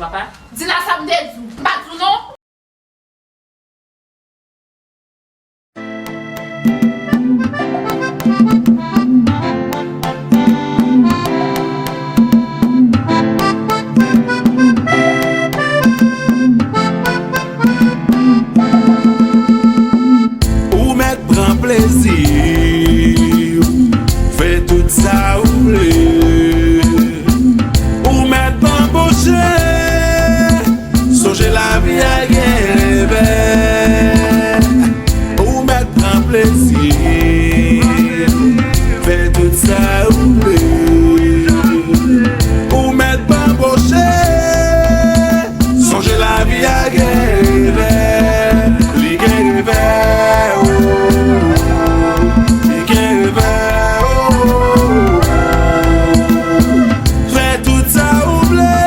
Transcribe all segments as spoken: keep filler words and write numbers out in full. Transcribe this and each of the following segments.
Papa, di la sa m te di w. M pa di w non. Ou mèt pran plezi w, fè tout sa ou vle. Ou mèt banboche, sonje lavi a gen revè. Ou mèt pran plezi, fè tout sa ou vle. Ou mèt banboche, sonje lavi a gen revè. Li gen revè, oh. Li gen revè, oh. Fè tout sa ou vle.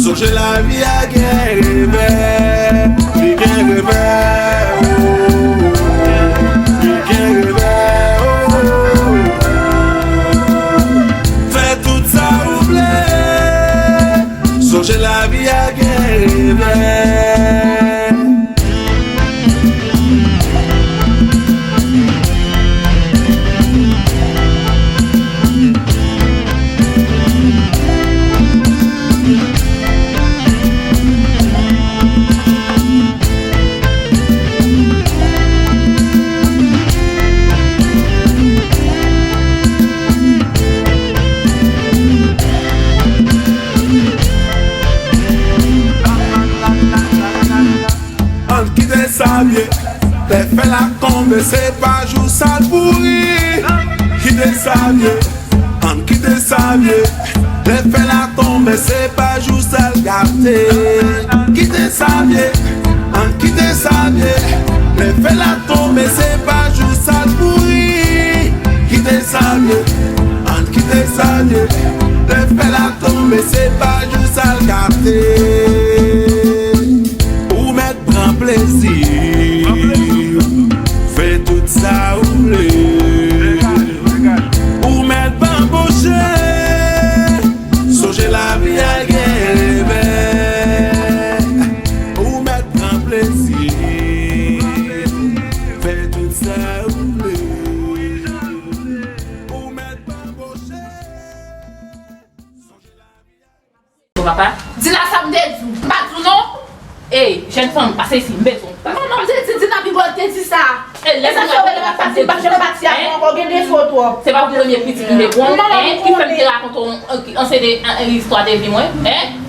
Sonje lavi a gen revè, li gen revè, oh. Li gen revè, oh. Fè tout sa ou vle. Sonje lavi a gen revè. Ann kite sa vye. Lè fèl la tonbe, se pa jou sa l pouri. Kite sa vye. Ann kite sa vye. Lè fèl la tonbe, se pa jou sa l gate. Kite sa vye. Ann kite sa vye. Lè fèl la tonbe, se pa jou sa l pouri. Kite sa vye. Ann kite sa vye. Lè fèl la tonbe, se pa jou sa l gate. Ou mèt pran plezi w, fè tout sa ou vle. Ou mèt banboche, sonje lavi a gen revè. Ou mèt pran plezi w, fè tout sa ou vle. Ou mèt banboche. Bon, papa, di la sa m te di w. M pa di w non. Ey, jèn fanm, pase isi, m bezwen w. Manman, m te di, di nan pi bò, te di sa. E sa fè w rele m ap pati, m pa janm pati avè w ankò, gen defo twòp. Se pa pou premye pitit m te pran, en, ki fè m te rakonte w, en, an se de, en, istwa de vi mwen, en.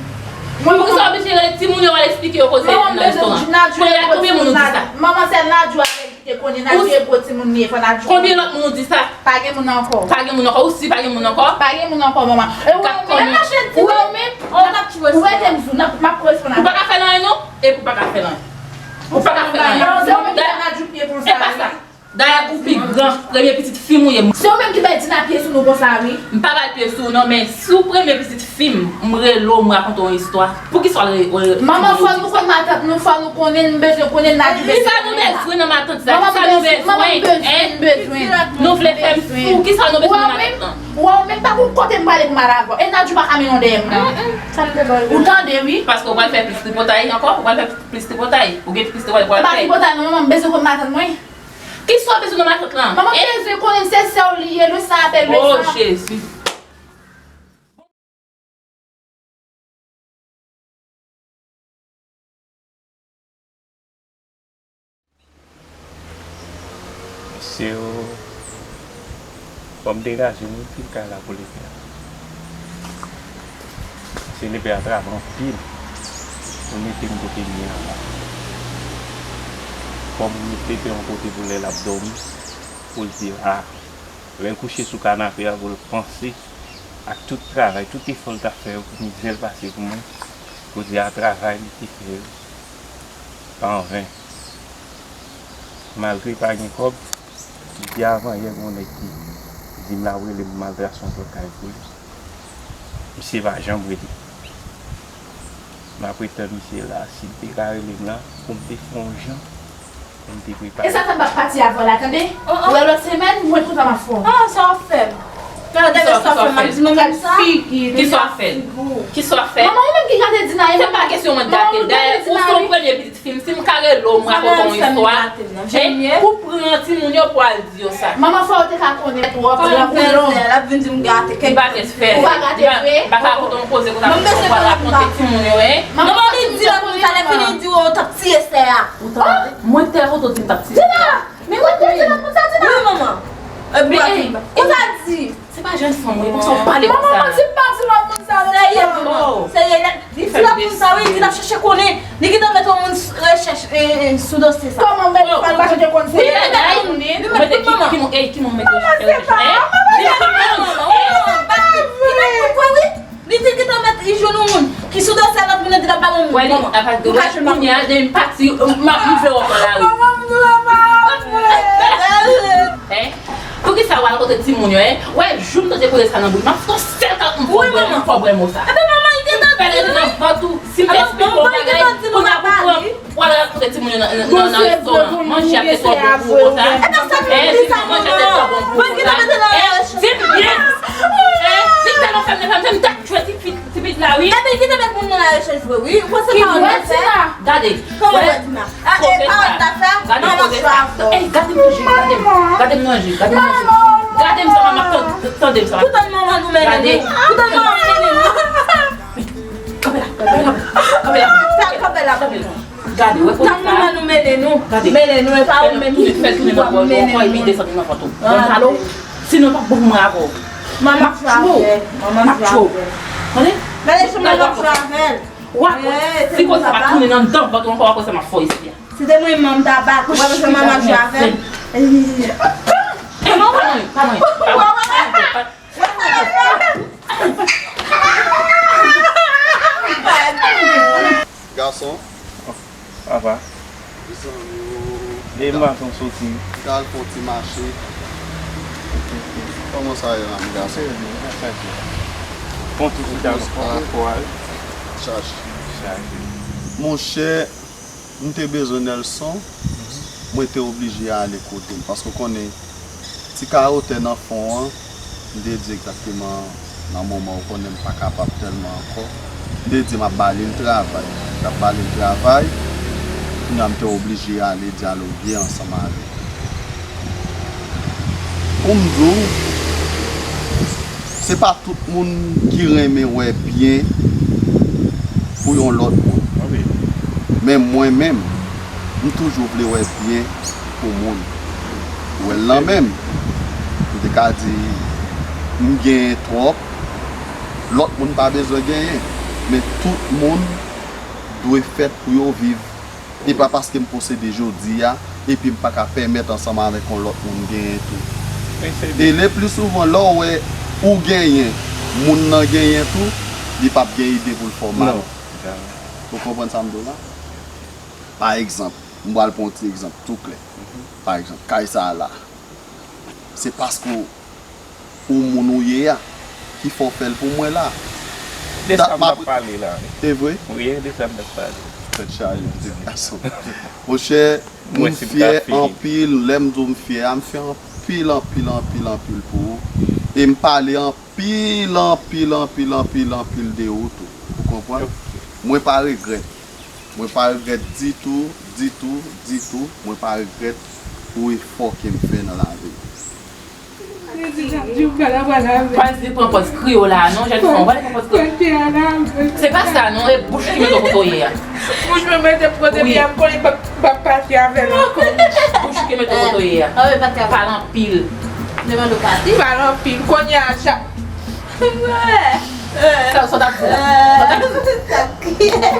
Poukisa w oblije rele timoun yo al eksplike yo koze nan restoran? Kounye a, konbyen moun ou di sa? Manman, se Nadjou avè l ki te konnen Nadjou e gwo timoun li ye, fò Nadjou. Konbyen lòt moun ou di sa? Pa gen moun ankò. Pa gen moun ankò, ou si pa gen moun ankò? Pa gen moun ankò, manman. E ou menm, ou menm, ou wè te m di w, n ap, m ap koresponn avè w. Ou pa ka fè l anyen non, epi ou pa ka fè l anyen. Ou pa ka fè l anyen. Non, se ou menm ki fè Nadjou pye pou l sa, wi. Dayè, ou pi gran, premye pitit fi m ou ye. Se ou menm ki bay Dina pye sou nou konsa, wi. M pa bay pye sou ou non, men si w premye pitit fi m, m rele w, m rakonte w yon istwa. Poukisa w al re-, re-, Manman, fò nou konn matant nou, fò nou konnen, nou bezwen konnen Nadjou. Kisa nou bezwen nan matant sa? Kisa nou bezwen? Manman, m bezwen, m bezwen. Nou vle fè m fou? Kisa nou bezwen nan matant lan? Ou wè, ou menm pa gon kote m prale pou m al avè w. E Nadjou pa ka mennen w dèyè m nan. Ou tande, wi. Paske w pral fè plis tripotay ankò, ou pral fè plis tripotay. Ou gen plis tripotay pou w al fè. E pa tripotay non, manman, m bezwen konn matant mwen. Kisa w bezwen nan matant lan? Manman, m bezwen konnen se sè w li ye, le sang appelle le sang. Oh, Jezi. Mesye yo, fò m degaje m wi, fil kay la pou lepè a. Se lepè a travay anpil pou mete m kote m ye a la. Fò m mete lepè yon kote pou lè l ap dòmi, pou l di, a, lè l kouche sou kanape a, pou l panse ak tout travay, tout efò l t ap fè yo, pou mizè l pase pou mwen, pou di a travay li te fè yo pa anven. Malgre pa gen kòb, depi avan yè gen yon nèg ki di m l ap rele m pou m al trase yon lòt kay pou li. Misye pa janm rele. M ap ret tann misye la, si l te ka rele m la, pou m te fè yon jan, pou m te prepare. E sa fè m p ap pati avè w la, tande? Ou wè lòt semèn, mwen kontan m ap fè w. Ah, sa w ap fè m? Gade sa w ap fè m, m ap di manman m sa? Kisa w ap fè l? Kisa w ap fè l? Manman, ou Se pa kesyon mwen gate l. Dayè, ou se yon premye pitit fi m. Si m ka rele w, m rakonte w yon istwa, pou pran timoun yo pou al di yo sa. Manman, fò w te ka konnen twòp. Kòman fè l ap vin di m gate kèk. Li pa gen fè. Ou pa gate vre. M pa ka rakonte yon koze konsa pou w al rakonte timoun yo, hein. Manman, li di lòt moun sa lè fini di w t ap tiye sè a. Ou tande? Mwen te kote w di m t ap tiye sè a. Men kote w di lòt moun sa, Tina? Wi, manman. Epi w ap vin. Konsa di. Se pa jèn fanm, wi, konsa w pale konsa. Manman, manti, m pa di lòt moun sa, non. Serye, manman. Serye, li di lòt moun sa, wi, li t ap chache konnen. Li gentan met yon moun rechèch sou dosye sa. Kòman, men li pa chache konn se li. Li met tout manman. Ki moun, ey, ki moun mete rechèch la? Manman, se pa, manman, se pa vre. Li met tout, wi. Li te gentan met li jwenn yon moun ki sou dosye lòt moun nan, li t ap ba yon moun. Wè li, manman. Apa de wè kounye a, depi m pati, m ap, m vle wè w nan lari. Manman, m di w pa vre. Hein? Poukisa w al kote timoun yo, hein? Wè, jou m tande koze sa nan bouch, m ap fè yon sèl kalòt, m fò bwè, m fò bwè mo sa. Epi manman, li gentan di wi. Fè rete nan vant ou, si m te esplike w yon bagay, kounye a pou pran. W al rakonte timoun yo nan, nan, nan, nan restoran. Manje a te twò bon pou ou konsa. E pa sa m di sa, manman. Mwen ki te mete nan rechèch. Di m byen. Li tèlman fè m, fè m, fè m tèt jwe ti fi, ti pitit la, wi. Epi ki te met moun nan rechèch vre, wi. Ou panse pa wè sa? Gade. Kòman wè Tina? E pa wè sa? Manman chwa avè w. Ey, gade m nan je, gade m. Gade m nan je, gade m nan je. Gade m sa, manman, tande m sa. Poutan manman nou mennen nou. Poutan manman mennen nou. Kanpe la, kanpe la, kanpe la. Sa kanpe la pou nou. Gade, wè kote sa. Tank manman nou mennen nou. Gade. Mennen nou, e pa ou menm ki pou ap mennen nou. Fè tounen nan bò, epi desann nan vant ou. Mwen pale w, sinon m p ap bon mwen avè w. Manman fè afè. Manman fè afè. Tande? Gade jan manman fè afè. W ap wè, si koze sa pa tounen anndan vant ou ankò, w ap wè sa m ap fè w isi a. Si te mwen menm, m ta bat ou. W ap wè jan manman fè afè. E non, pa mwen, pa mwen, pa mwen. Gason. Papa. Mezanmi o. E m pa konn soti. M ta al fè yon ti mache. Kòman sa ye la, m gason? Trè byen, sa chaje. Bon, tout chita nan kò, kò a. Chaje. Chaje. Monchè, m te bezwen Nelson, mwen te oblije ale kote l, paske w konnen, ti kawotè nan fon an, m te di egzakteman nan moman ou konnen m pa kapab tèlman ankò, m te di m ap ba li l travay, m t ap ba li l travay, kounye a m te oblije ale dyaloge ansanm avè l. Pou m di w, se pa tout moun ki renmen wè byen pou yon lòt moun. Men mwen menm, m toujou vle wè byen pou moun. Ou wè l lan menm, m te ka di m genyen twòp, lòt moun pa bezwen genyen. Men tout moun dwe fèt pou yo viv. E pa paske m posede jodi a, epi m pa ka pèmèt ansanm avèk yon lòt moun genyen tou. E le pli souvan, lè w wè ou genyen, moun nan genyen tou, li p ap gen ide pou l fè w mal. Ou konprann sa m di w la? Pa egzanp, m pral pran yon ti egzanp tou klè. Pa egzanp, kay sa a la, se paske w ou moun ou ye a, ki fè w fè l pou mwen la. De sa m t ap pale la. E vre? Wi, de sa m t ap pale. Tèt chaje, pitit gason. Monchè, m fyè anpil. Lè m di w m fyè a, m fyè anpil, anpil, anpil, anpil pou ou. E m pale anpil, anpil, anpil, anpil, anpil de ou tou. Ou konprann? Mwen pa regrèt. Mwen pa regrèt ditou, ditou, ditou. Mwen pa regrèt pou efò ke m fè nan lavi m. Pral di pran pòz kriyòl la non, jèn fanm, pral pran pòz kriyòl. Se pa sa non, e bouch ki mete w kote w ye a. Bouch mwen mete m kote m ye a, m konnen m p ap pati avè l ankò. Bouch ki mete w kote w ye a. Pale anpil. Pale anpil. Kounye a, sa w t ap di la? Sa w t ap di la?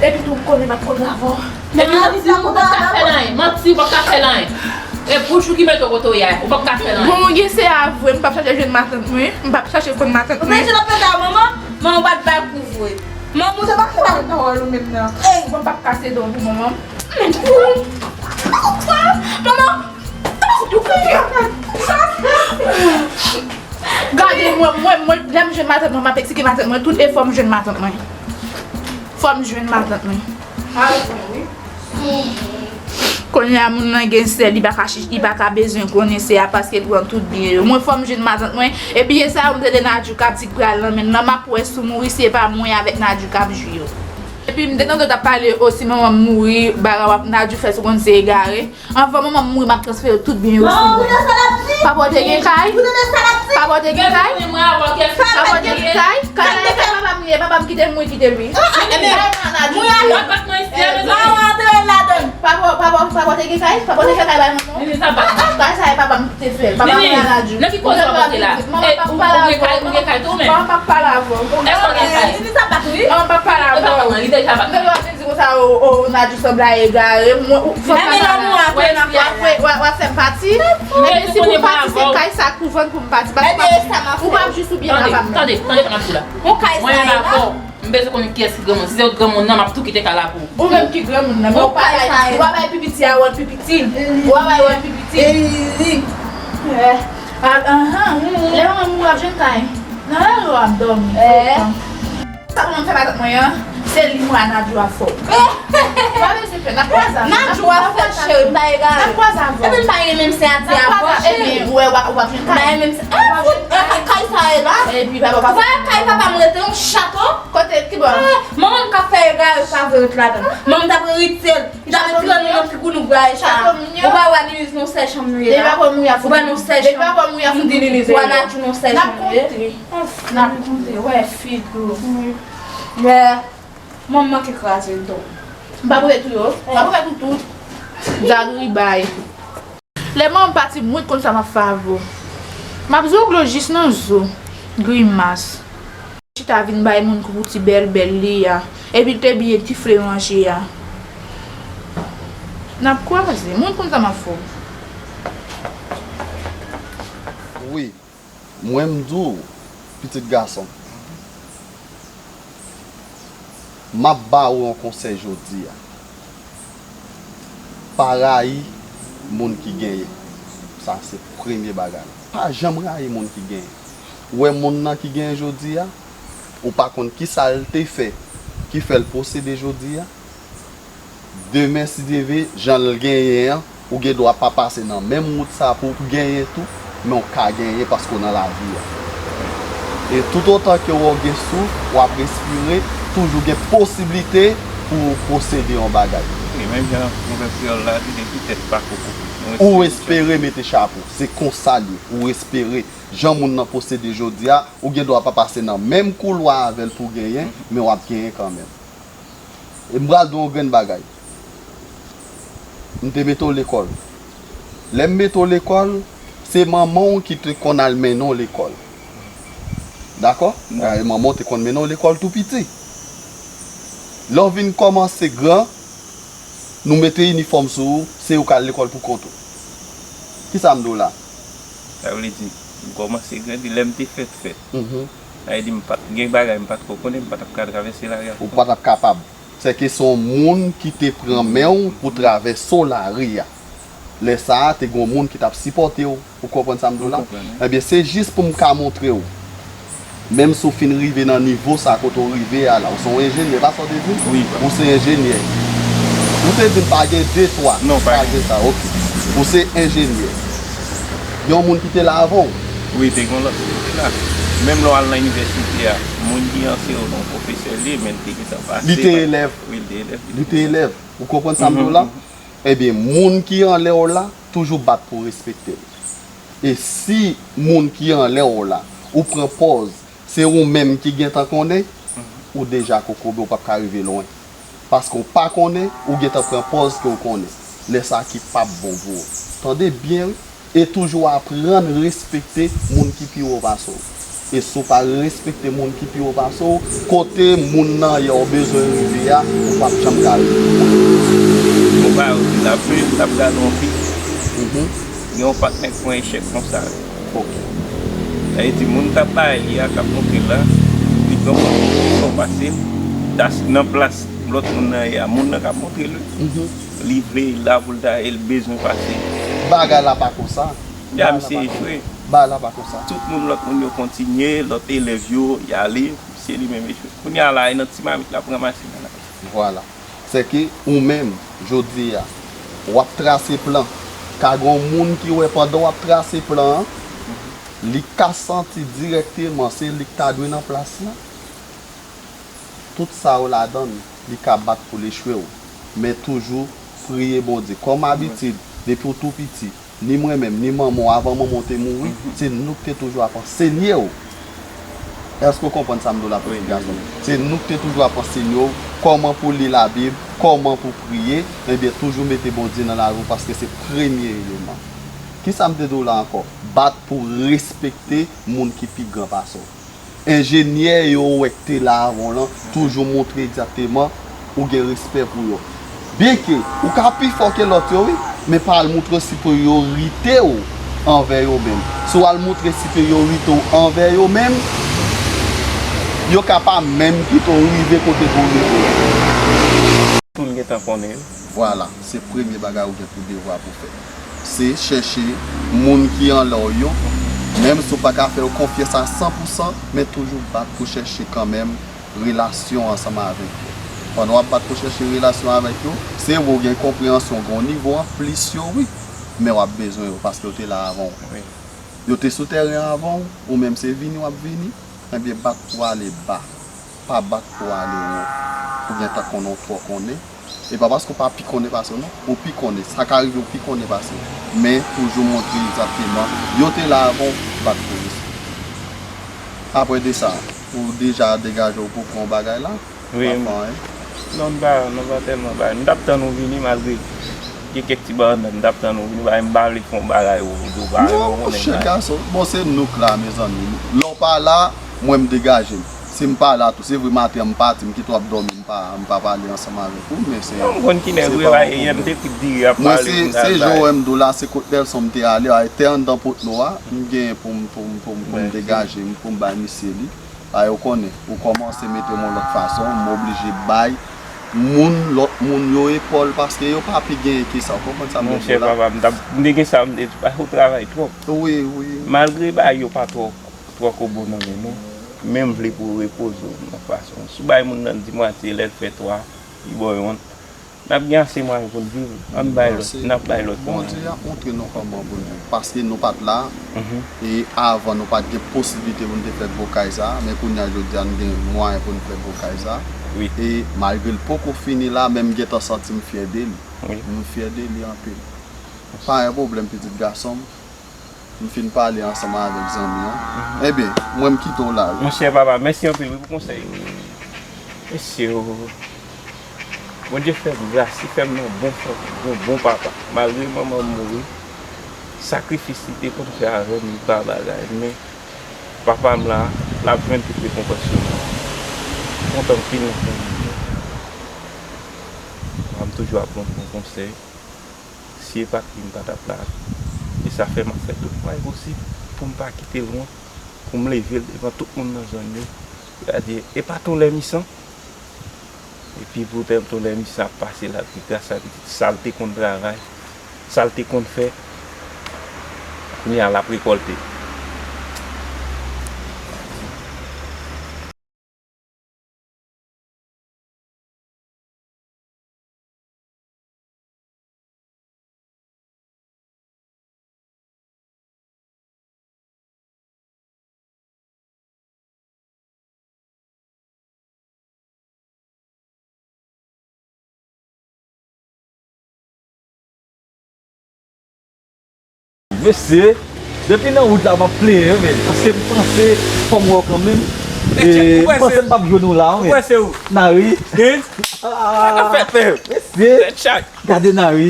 Epi tou, m konnen m ap konnen avè w. Manti, ou p ap ka fè l anyen. Manti, ou p ap ka fè l anyen. E bouch ou ki mete w kote w ye a, ou p ap ka fè l anyen. Bon, ou gen se a vre, m p ap chache jwenn matant mwen, m p ap chache konn matant mwen. Ou fè jwenn matant a manman, manman pa t ba l kou vre. Manman, ou se pa fè nan wòl ou menm nan. Ey, bon, m p ap kase dan w pou manman. Manman, gade mwen, mwen, mwen, lè m jwenn matant mwen, m ap eksplike matant mwen tout efò m jwenn matant mwen. Fò m jwenn matant mwen. Kounye a moun nan gen sè, li pa ka chich, li pa ka bezwen konnen sè a paske l pran tout byen yo. Mwen fò m jwenn matant mwen, e byen sa yo m tande Nadjou k ap di k pral nan men l lan, m ap wè si w mouri si e pa mwen avèk Nadjou k ap jwi yo. Epi m te tande w t ap pale osi manman m mouri, bagay w ap Nadjou fè sou konn se egare. Anvan manman m mouri, m ap transfere tout byen yo sou mwen. Papa w te gen kay? Papa w te gen kay? Papa w te gen kay? Kay la e kay papa m li ye, papa m kite m mouri kite l wi. Papa, papa, papa te gen kay? Papa te fè kay bay manman? Kay sa e papa m te fè l. Papa m la Nadjou. Nan ki koze w ap monte la? Manman p ap pale avè w. Manman p ap pale avè w. Èske w gen kay? Manman p ap pale avè w. Li deja bat mwen. Depi w ap vin di konsa, o, o, Nadjou sanble a egare. Mwen, ou, fò w pale avè w. W ap fè m pati. Ebyen, si pou m pati, se kay sa k pou vann pou m pati. Paske ou p ap jis oubyen papa m. Tande, tande, tande sa m ap di w la. Mwen menm avè w. M bezwen konnen kiyès ki granmoun. Si se ou granmoun nan, m ap tou kite kay la pou ou. Ou menm ki granmoun nan, men ou pa bay, ou pa bay pi piti a wòl pi piti. Ou pa bay wòl pi piti. Eh, ah, ah, ah. Lè manman m mouri, w ap jwenn kay. Nan lè ou ap dòmi. Sa pou mwen fè matant mwen an, se li mwen a Nadjou ap fè w. Pa bezwen pè, n ap kwaze avè w. Nadjou ap fè l, cheri, m pa egare. N ap kwaze avè w. Epi m pa gen menm siyati avè w, cheri. Ebyen, ou wè, w ap, w ap jwenn kay. M pa gen menm si-, eh, fout, eh, kay sa e la. Epi papa, papa. Ou pa wè kay papa m rete yon chato? Kote, ki bò? Eh, manman m k ap fè egare, pa vle ret ladan l. Manman m t ap ret sèl. Li t ap met tran nou nan ti kou nou braye sa. Ou pa wè Liliz nan sèl chanm nou ye la. Ou pa nan sèl chanm. Ou pa Nadjou nan sèl chanm nou ye. N ap konte, wè, fi dlo. Lè manman manke kraze l tou. M pa pou ret tou yo. M pa pou ret tou tou. Zagri bay. Lè manman m pati, mwen konn sa m ap fè avè w. M ap zo w dlo jis nan zo. Grimas. Chita vin bay moun kou pou ti bèl bèl li a. Epi l te byen tifle ranje a. N ap kwaze. Moun konn sa m ap fè w. Wi. Mwen m di w, pitit gason. M ap ba ou yon konsèy jodi a. Pa rayi moun ki genyen. Sa se premye bagay. Pa janm rayi moun ki genyen. Ou wè moun nan ki genyen jodi a, ou pa konn kisa l te fè ki fè l posede jodi a. Demen, si Dye vle, jan l genyen an, ou gen dwa pa pase nan menm wout sa pou w genyen tou, men w ka genyen paske w nan lavi a. E toutotan ke w gen souf, w ap respire, toujou gen posiblite pou w posede yon bagay. E menm jan pwovèb kreyòl la di, depi tèt pa koko. Ou espere mete chapo. Se konsa l ye. Ou espere. Jan moun nan posede jodi a, ou gen dwa pa pase nan menm koulwa avè l pou w genyen, men w ap genyen kanmenm. E m pral di w yon grenn bagay. M te mete w lekòl. Lè m mete w lekòl, se manman w ki te konn al mennen w lekòl. Dakò? E manman w te konn mennen w lekòl tou piti. Lè w vin kòmanse gran, nou mete inifòm sou ou, se ou k al lekòl pou kont ou. Kisa m di w la? Sa vle di, m kòmanse grandi lè m te fèt fèt. Mhm. Sa vle di, m pa t gen bagay, m pa t ko konnen, m pa t ap ka travèse lari a. Ou pa t ap kapab. Sèke se yon moun ki te pran men w pou travèse w lari a. Lè sa a, te gen yon moun ki t ap sipòte w. Ou konprann sa m di w la? Mwen konprann, wi. Ebyen, se jis pou m ka montre w. Menm si w fin rive nan nivo sa kote w rive a la, ou se yon enjenyè, pa sa w te di m? Wi, pa. Ou se enjenyè. Ou te di m pa gen de twa. Non, pa gen. Pa gen sa, ok. Ou se enjenyè. Gen yon moun ki te la avan w? Wi, te gen yon lòt ki te la. Menm lè w al nan inivèsite a, moun ki anseye w nan pwofesè li, men li te gentan pase. Li te elèv. Wi, li te elèv. Li te elèv. Ou konprann sa m di w la? Mhm, mhm. Ebyen, moun ki anlè w la, toujou bat pou w respekte l. E si moun ki anlè w la, ou pran pòz, se ou menm ki gentan konnen, ou deja kokobe, ou p ap ka rive lwen. Paske w pa konnen, ou gentan pran pòz ke w konnen. Lè sa ki p ap bon pou ou. Tande byen, wi. E toujou aprann respekte moun ki pi wo pase w. E si w pa respekte moun ki pi wo pase w, kote moun nan ye w bezwen rive a, ou p ap janm ka rive. Konpa yo di l ap viv, l ap gade yon fi. Mhm. Gen yon patnè k pran echèk konsa. Ok. Sa vle di moun k ap bay li a, k ap montre l la, li pran pòz pou l pase l, nan plas lòt moun nan ye a, moun nan k ap montre l wi. Mhm. Li vle, li la pou l ta ye, li bezwen pase. Bagay la pa konsa. Ya, misye echwe. Bagay la pa konsa. Tout moun, lòt moun yo kontinye, lòt elèv yo, y ale, misye li menm echwe. Kounye a la, e nan ti mamit l ap ranmase nan lari. Vwala. Sèke ou menm, jodi a, W ap trase plan. Ka gen yon moun ki wè pandan w ap trase plan an, li ka santi dirèkteman se li k ta dwe nan plas lan. Tout sa yo ladan l, li ka bat pou l echwe w. Men toujou priye Bondye. Kòm abitid, depi w tou piti, ni mwen menm, ni manman w, avan manman w te mouri, se nou ki te toujou ap ansenye w. Èske w konprann sa m di w la, pitit gason? Se nou ki te toujou ap ansenye w kòman pou li Labib, kòman pou priye. Ebyen, toujou mete Bondye nan lavi w paske se premye eleman. Kisa m te di w la ankò? Bat pou respekte moun ki pi gran pase w. Enjenyè yo wè k te la avan w lan toujou montre egzakteman ou gen respè pou yo. Byenke ou ka pi fò ke lòt yo, wi, men pa al montre siperyorite w anvè yo menm. Si w al montre siperyorite w anvè yo menm, yo ka pa menm kite w rive kote pou w rive a. Moun gentan konnen wi. Vwala, se premye bagay ou gen pou devwa pou fè. Se chèche moun ki anlè w yo, menm si w pa ka fè yo konfyans a san pou san, men toujou bat pou chèche kanmenm relasyon ansanm avèk yo. Pandan w ap bat pou chèche relasyon avèk yo, se vre w gen konpreyansyon, gen yon nivo anplis yo, wi, men w ap bezwen yo paske yo te la avan w. Yo te sou tèren avan w, ou menm se vini w ap vini, ebyen bat pou w ale ba. Pa bat pou w ale wo. Ou gentan konnen w twò konnen. E pa paske w pa pi konnen pase yo non. Ou pi konnen. Sa ka rive w pi konnen pase yo. Men toujou montre egzakteman yo te la avan w, bat pou yo. Apre de sa, ou deja degaje w pou pran yon bagay la? Wi. Pa fè anyen? Non, m pa, non, pa tèlman bagay. M t ap tann ou vini malgre gen kèk ti bagay anndan, m t ap tann ou vini, bagay m pa vle fè yon bagay ou di w pa renmen konnen bagay. Non, monchè gason, bon, se nou k la, mezanmi. Lè w pa la, mwen m degaje m. Si m pa la tou, se vre maten an m pati, m kite w ap dòmi, m pa, m pa pale ansanm avèk ou, men se, non, m konn ki nèg ou ye, m te kout diri ap pale, se jan w wè m di w la, se kot Nelson m te ale a, e tè anndan Potno a, m genyen pou m, pou m, pou m, pou m degaje m, pou m bay misye li. A, yo konnen, ou kòmanse mete m yon lòt fason, m oblije bay moun, lòt moun yo epòl, paske yo pa pi genyen ke sa, ou konprann sa m vle di w la? Monchè, papa, m t ap, m te gen sa, m te di, ou travay twòp. Wi, wi. Malgre bagay yo pa twò, twò kobo nan men nou, men m vle pou w repoze w nan fason. Si w bay moun nan dimatye, lè l fè twa, li ba w yon. N ap gen ase mwayen pou n viv. Ann bay lòt, n ap bay lòt mwayen. Bondye ap montre nou kòman pou n viv. Paske nou pa t la, e avan nou pa t gen posiblite pou n te fè gwo kay sa a, men kounye a jodi a n gen mwayen pou n fè gwo kay sa a. Wi. E malgre l poko fini la, men m gentan santi m fyè de li. Wi. M fyè de li anpil. Pa gen pwoblèm, pitit gason m. M fin pale ansanm avèk zanmi an. Ebyen, mwen m kite w la wi. Monchè papa, mèsi anpil wi pou konsèy ou. Mesye o. Bondye fè m gras, li fè m nan bon fanmi, bon, bon papa. Malgre manman m mouri, sakrifis li te konn fè avè m, li pa bagay. Men papa m la, l ap jwenn tout rekonpans yo. M kontan anpil nan fanmi m. Papa m toujou ap ban m bon konsèy. Si e pa t li, m pa t ap la. E sa fè m ap fè tout mwayen posib pou m pa kite l lwen, pou m leve l devan tout moun nan zòn yo. Pou yo di, e pa Tonlè Misan? Epi poutèt Tonlè Misan ap pase la, epi gras a pitit sa l te konn travay, sa l te konn fè, kounye a l ap rekòlte. Mesye, depi nan wout la m ap plenyen wi, men paske m panse fò m wè w kanmenm. E m panse m p ap jwenn ou la wi. Ou kwè se ou? Nari. Hein? Ah, sa k ap fèt menm? Mesye. Tèt chak. Gade Nari.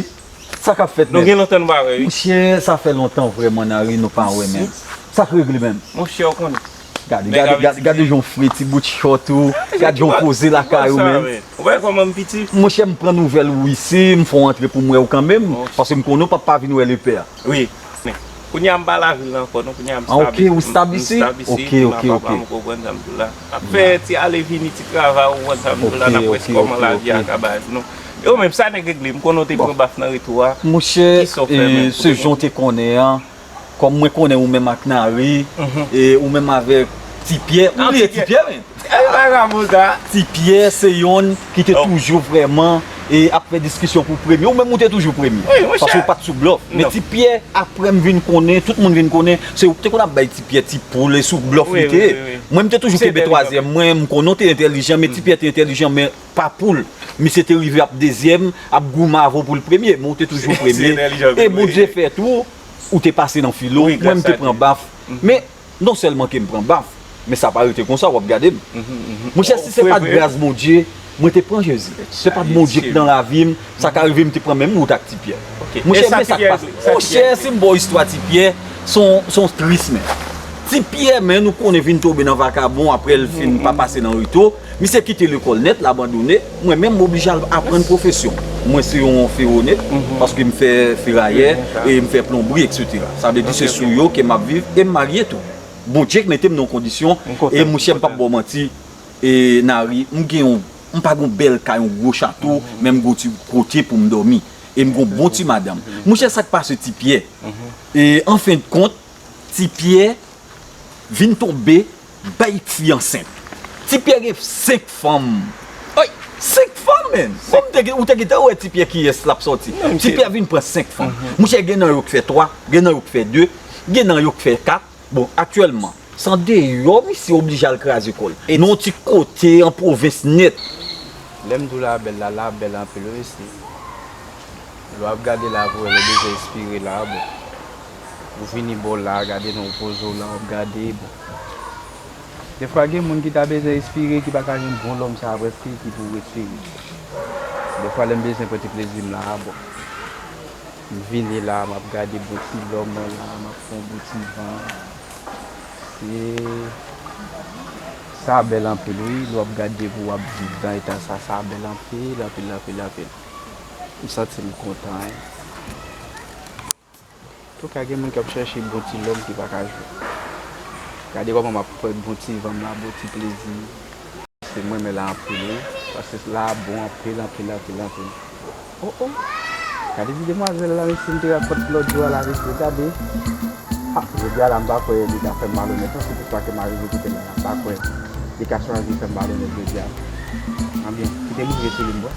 Sa k ap fèt menm? Nou gen lontan nou pa wè wi. Monchè, sa fè lontan vrèman Nari nou pa wè menm. Sa k regle menm? Monchè, ou konnen. Gade, gade, gade, gade jan w fre ti bout chòt ou, gade jan w poze lakay ou menm. Ou wè kòman m piti? Monchè, m pran nouvèl ou isi, m fè w antre pou m wè w kanmenm, paske m konnen w p ap pa vin wè lepè a. Wi. Kounye a m pa lavil la ankò non, kounye a m stab isi. Ah, ok, ou stab isi? Ok, ok, ok. Papa m, ou konprann sa m di w la. Ap fè ti ale vini, ti travay, ou konprann sa m di w la, n ap wè si kòman lavi a ka bay pou nou. E ou menm, sa nèg regle, m konnen w te pran baf nan retou a. Monchè, se jan w te konnen an. Kòm mwen konnen ou menm ak Nari, e ou menm avèk Ti Pyè, ou bliye Ti Pyè menm? Ti Pyè se yonn ki te toujou vrèman e ap fè diskisyon pou premye. Ou menm ou te toujou premye. Paske ou pa t sou blòf. Men Ti Pyè, apre m vin konnen, tout moun vin konnen, se ou ki te konn ap bay Ti Pyè ti poul e sou blòf li te ye. Mwen, m te toujou kenbe twazyèm. Mwen, m konnen w te entèlijan, men Ti Pyè te entèlijan, men pa poul. Misye te rive ap dezyèm, ap goumen avè w pou l premye, men w te toujou premye. E Bondye fè tou, ou te pase nan filo, mwen, m te pran baf. Men, non sèlman ke m pran baf, men sa pa rete konsa, w ap gade m. Monchè, si se pa t gras Bondye, mwen te pran Jezi. Se pa t Bondye ki nan lavi m, sa ka rive m te pran menm wout ak Ti Pyè. Monchè, men sa k pase. Monchè, si m ba w istwa Ti Pyè, se yon, se yon tris, men. Ti Pyè, men, nou konnen, vin tonbe nan vakabon, apre l fin pa pase nan reto. Misye kite lekòl nèt, l abandone. Mwen menm, m oblije al aprann pwofesyon. Mwen se yon fewonet, paske m fè ferayè, e m fè plonbri, etsetera. Sa vle di se sou yo ke m ap viv, e m marye tou. Bondye k mete m nan yon kondisyon, e monchè, m p ap ba w manti, e Nari, m gen yon, m pa gen yon bèl kay, yon gwo chato, men m gen yon ti kote pou m dòmi. E m gen yon bon ti madanm. Monchè, sa k pase Ti Pyè? E an fen de kont, Ti Pyè vin tonbe bay fi ansent. Ti Pyè gen senk fanm. Oy, senk fanm, men! Bon, m te gen, ou te gentan wè Ti Pyè kiyès l ap sòti. Ti Pyè vin pran senk fanm. Monchè, gen nan yo k fè twa, gen nan yo k fè de, gen nan yo k fè kat. Bon, aktyèlman, se andeyò misye oblije al kraze kò l. Nan yon ti kote an pwovens nèt. Lè m di w la bèl la, la bèl anpil wi isi. Lè w ap gade la, pou wè lè w bezwen espire la, bon. Ou vini bò la, gade nan w poze w la, w ap gade, bon. Defwa gen moun ki ta bezwen espire, ki pa ka jwenn bon lòm sa a prèske, ki pou espire. Defwa lè m bezwen pran ti plezi m la, bon. M vini la, m ap gade bon ti lòm mwen la, m ap pran bon ti van. Se, sa bèl anpil wi, lè w ap gade pou w ap viv nan eta sa, sa bèl anpil, anpil, anpil, anpil. M santi m kontan wi. Antouka, gen moun k ap chèche bon ti lòm ki pa ka jwenn. Gade kòman m ap pran bon ti van m la, bon ti plezi. Se mwen men la anpil wi, paske la bon anpil, anpil, anpil, anpil. Oh, oh. Gade ti demwazèl la, mesye, m te rakont lòt jou a la, mesye, gade. Ah, jodi a la, m pa kwè li ka fè m malonèt non, si toutfwa ke m arive kite l la, m pa kwè li ka chwazi fè m malonèt jodi a. Anbyen, kite m rive sou li m bwè.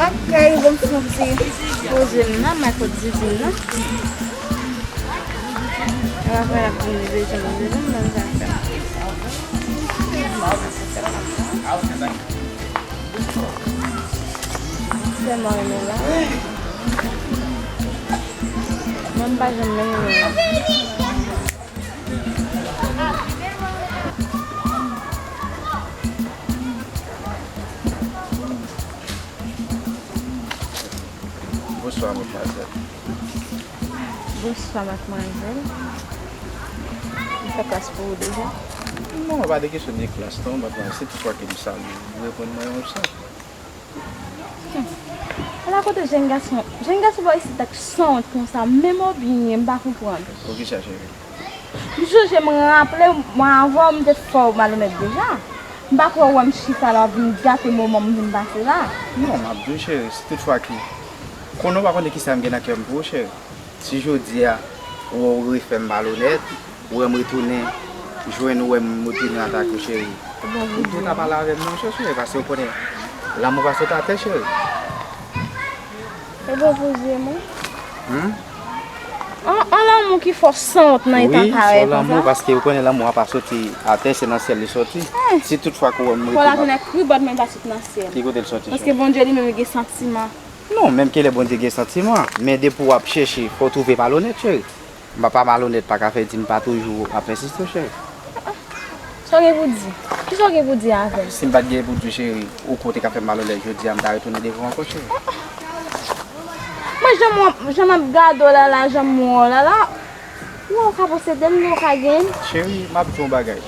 Ok, bon, m fè yon ti poze m nan, m al kot didin nan. Epi apre, l ap vin bezwen m, bezwen m, ban m zafè m. Tèlman renmen la. Mwen, m pa janm menm renmen la. Bonswa, madmwazèl. Bonswa, madmwazèl. M fè klas pou ou deja? Non, pa de kesyon de klas, non, madmwazèl. Se toutfwa ke m salye w, ou reponn mwen yon sa. Hmm. Ala kote jèn gason, jèn gason bò isit ak sanwont konsa, menm w byen, m pa konprann. Poukisa, cheri? M sonje, m raple mwen avè w, m te fè w malonèt deja. M pa kwè w wè m chita la, w ap vin gate moman m vin pase la. Non, m ap di w, cheri, si toutfwa ke, konnen w pa konnen kisa m gen nan kè m pou ou, cheri. Si jodi a, ou wè w refè m malonèt, ou wè m retounen jwenn ou, wè m retounen atake w, cheri. Ou pa ta pale avè m non, cheri, paske ou konnen lanmou pa sot atè, cheri. E bon pou zye mwen. Hmm? An, an lanmou ki fò sanwont nan eta parèy konsa. Wi, se yon lanmou, paske ou konnen lanmou a pa soti atè, se nan syèl li soti. Eh. Si toutfwa ke ou wè m retounen. Fò l al tounen kribòd, men l pa sot nan syèl. Ki kote l soti, cheri? Paske Bondye li menm li gen santiman. Non, menm ke lè Bondye gen santiman, men depi w ap chèche, fò w twouve malonèt, cheri. M pa, pa malonèt, pa ka fè di m pa toujou ap ensiste, cheri. Sa w gen pou di? Kisa w gen pou di avè m? Si m pa t gen pou di, cheri, ou kote ka fè m malonèt, jodi a m ta retounen devan w ankò, cheri. Mwen, jan m, jan m ap gade w la la, jan m wè w la la, ou wè w ka posede m, ou ka gen m? Cheri, m ap di w yon bagay.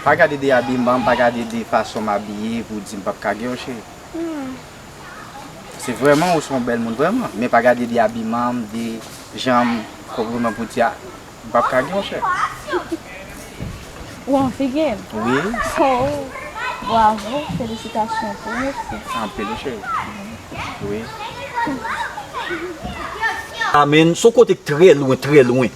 Pa gade de abiman m, pa gade de fason m abiye pou w di m p ap ka gen w, cheri. Hmm. Se vrèman, ou se yon bèl moun vrèman, men pa gade de abiman m, de, Jan m kòpleman pou di a, m p ap ka gen, monchè. Ou an figi m? Wi. Oh, bravo, felisitasyon pou ou osi. Anpil, monchè. Wi. Amèn, se yon kote k trè lwen, trè lwen.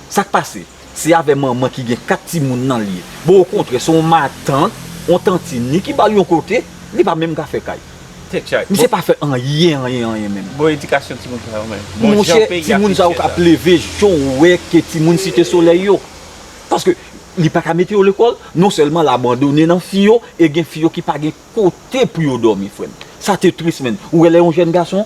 Sa k pase? Se avè manman ki gen kat timoun nan li ye. Bon, okontrè, se yon matant, yon tantin, ni ki ba l yon kote, li pa menm ka fè kay. Tèt chaje. Misye pa fè anyen, anyen, anyen menm. Bon edikasyon timoun sa yo menm. Bon, jan peyi a fèt sa. Monchè, timoun sa yo k ap leve, jan w wè ke timoun Site Solèy yo. Paske li pa ka mete yo lekòl, non sèlman l abandone nan fi yo, e gen fi yo ki pa gen kote pou yo dòmi, frè m. Sa te tris, menn. Ou wè lè yon jèn gason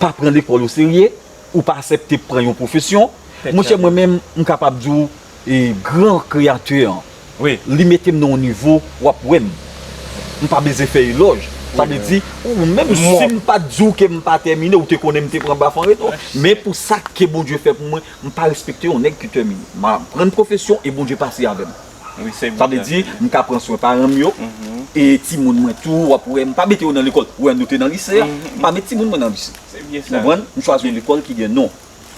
pa pran lekòl oserye, ou pa aksepte pran yon pwofesyon. Monchè, mwen menm, m kapab di w, e, gran Kreyatè an, wi, li mete m nan yon nivo, w ap wè m. M pa bezwen fè elòj. Sa vle di, ou menm si m pa t di w ke m pa tèmine, ou te konnen m te pran baf an retou. Men pou sa ke Bondye fè pou mwen, m pa respekte yon nèg ki tèmine. M aprann pwofesyon e Bondye pase avè m. Sa vle di, m ka pran swen paran m yo, e timoun mwen tou, w ap wè, m pa mete yo nan lekòl. Ou wè, nou te nan lise a, m pa met timoun mwen nan lise. Ou konprann? M chwazi yon lekòl ki gen non.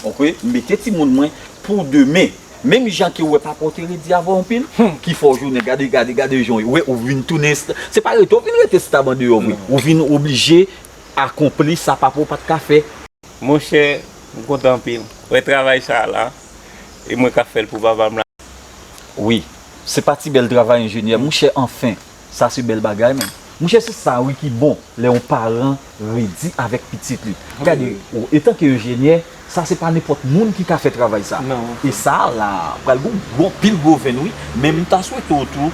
Oke? M mete timoun mwen pou demen. Menm jan ke w wè papa w te redi avè w anpil, ki fè w jounen, gade, gade, gade jan w ye. Ou wè, ou vin tounen, se pa rete, w vin rete estab andeyò vre. Ou vin oblije akonpli sa papa w pa t ka fè. Monchè, m kontan anpil. Wè travay sa a la, e mwen k ap fè l pou papa m la. Wi, se pa ti bèl travay enjenyè. Monchè, anfen, sa se bèl bagay, men. Monchè, se sa wi ki bon, lè yon paran redi avèk pitit li. Gade, ou, etanke enjenyè, sa se pa nenpòt moun ki ka fè travay sa. E sa a la, pral gon, gon pil gwo venn, wi. Men m ta swete w tou,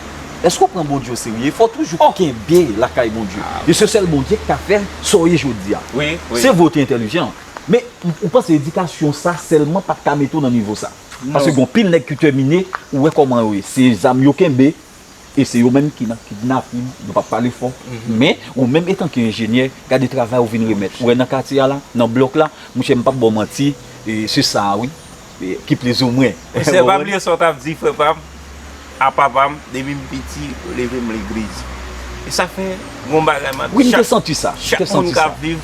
èske w pran Bondye oserye? Fò w toujou kenbe lakay Bondye. E se sèl Bondye ki ka fè sa w ye jodi a. Se vre w te entèlijan. Men, ou, ou panse edikasyon sa sèlman pa t ka mete w nan nivo sa? Paske gon pil nèg ki tèmine, ou wè kòman yo ye. Se zam yo kenbe, e se yo menm ki nan kidnapin, nou p ap pale fò. Men, ou menm etanke enjenyè, gade travay ou vin remèt. Ou wè nan katye a la, nan blòk la, monchè, m p ap ba w manti, e se sa a wi, e ki plizoumwen. Mesye, pa bliye sa w t ap di, frè pa m. A papa m, depi m piti, yo leve m legliz. E sa fè gon bagay m ap di. Wi, m te santi sa. Chak moun k ap viv,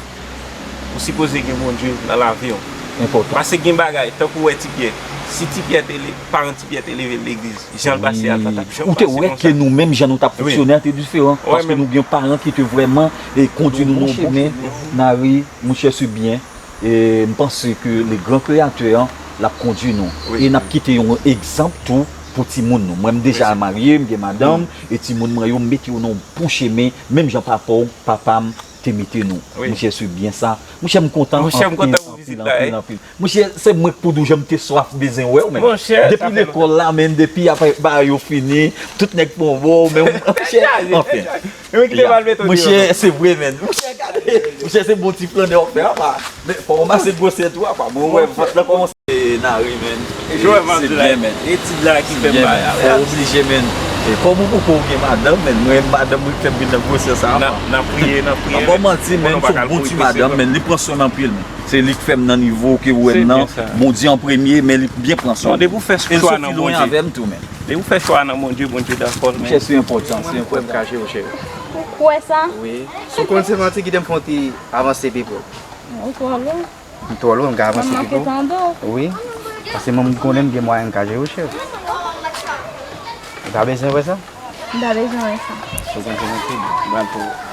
ou sipoze gen Bondye nan lavi w. Enpòtan. Paske gen bagay, tankou w wè Ti Pyè. Si Ti Pyè te le-, paran Ti Pyè te leve l legliz, jan l pase a, l pa t ap janm pase konsa. Ou te wè ke nou menm, jan nou t ap fonksyone a, te diferan. Paske nou gen paran ki te vrèman, e, kondui nou nan bon chemen. Nari, monchè, se byen. E m panse ke le gran Kreyatè an, l ap kondui nou. E n ap kite yon egzanp tou pou timoun nou. Mwen, m deja marye, m gen madanm, e timoun mwen yo, m mete yo nan yon bon chemen, menm jan papa w, papa m te mete nou. Monchè, se byen sa. Monchè, m kontan anpil, anpil, anpil, anpil. Monchè, se mwen k pou di w jan m te swaf bezwen wè w, men. Depi lekòl la, men, depi apre bagay yo fini, tout nèg pran bò, men, monchè, anfen. Monchè, se vre, men. Monchè, gade. Monchè, se bon ti flannè w ap fè, apa. Men, fò w ranmase gwosè tou, apa. Bon, wè, vant lan kòmanse. E, Nari, men. E, se byen, men. Etid la ki fè m bay a. Fò w oblije, men. E, kòm ou poko gen madanm, men. Mwen, madanm mwen k fè m vin nan gwosè sa, apa. N ap priye, n ap priye. Mwen, pa manti, men, se yon bon ti madanm, men. Li pran swen m anpil, men. Se li k fè m nan nivo ke w wè m nan. Bondye an premye, men li byen pran swen m. E soti lwen avè m tou, men. Depi w fè chwa nan Bondye, Bondye dakò l, men. Monchè, se enpòtan, se enpòtan. Ou kwè sa? Wi. Si w konn se manti, kite m fè yon ti avanse pi pre w. Ou twò lwen. M twò lwen, m ka avanse pi pre w. Wi. Paske mwen, m konnen m gen mwayen m ka jere w, cheri. Ou pa bezwen wè sa? M pa bezwen wè sa. Si w konn se manti, m pral pou ou.